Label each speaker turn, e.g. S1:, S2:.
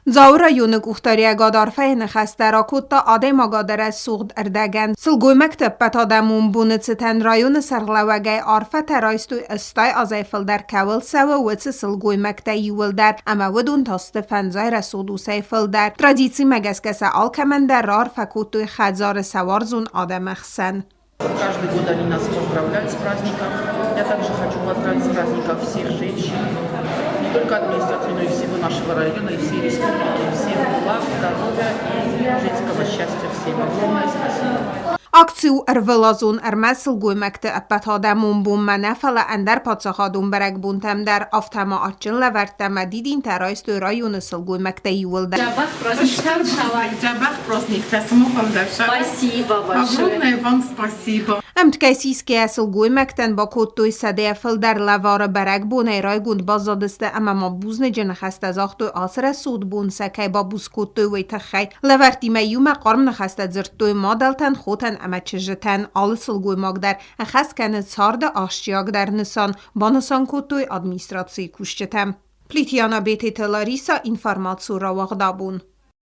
S1: Дзауы районы къухдариуӕгад арфӕйы ныхӕстӕ ракодта адӕймагады рӕсугъд ӕрдӕгӕн. Сылгоймӕгты ӕппӕтадӕмон боны цытӕн районы сӕргълӕууӕгӕй арфӕтӕ райстой 80 азӕй фылдӕр кӕуыл цӕуы, уыцы сылгоймӕгтӕ иууылдӕр, ӕмӕ уыдон та сты фӕндзай рӕсугъд усӕй фылдӕр. Традицимӕ гӕсгӕ сӕ алкӕмӕн дӕр раарфӕ кодтой хӕдзары сӕ уарзон адӕмы хсӕн.
S2: Каждый год они нас поздравляют с праздником. Я также хочу поздравить с праздником всех женщин, не только администрации, но и всего нашего района, и всей республики. Всем благ, здоровья и женского счастья всем. Огромное спасибо.
S1: Акци у ӕрвылазон ӕрмӕст сылгоймӕгты ӕппӕтадӕмон бонмӕ нӕ, фӕлӕ ӕндӕр паддзахадон бӕрӕгбонтӕм дӕр, афтӕ ма адджын лӕвӕрттӕ ӕмӕ дидинтӕ райстой районы сылгоймӕгтӕ иууылдӕр.
S3: Дзӕбӕх праздниктӕ Спасибо большое. Огромное вам спасибо.
S1: Ӕмткӕй сисгӕйӕ сылгоймӕгтӕн бакодтой сӕдӕйӕ фылдӕр лӕвары бӕрӕгбонӕй райгонд баззадысты ӕмӕ ма бузныджы ныхӕстӕ загътой ацы рӕсугъд бон сӕ кӕй бабуц кодтой, уый тыххӕй. Лӕвӕрттимӕ иумӕ хъарм ныхӕстӕ дзырдтой мадӕлтӕн, хотӕн ӕмӕ чызджытӕн. Алы сылгоймаг дӕр ӕххӕст кӕны царды ахсджиагдӕр нысан, банысан кодтой администрацийы кусджытӕ. Плитиана Бететы Лариса, информацийы рауагъдабон.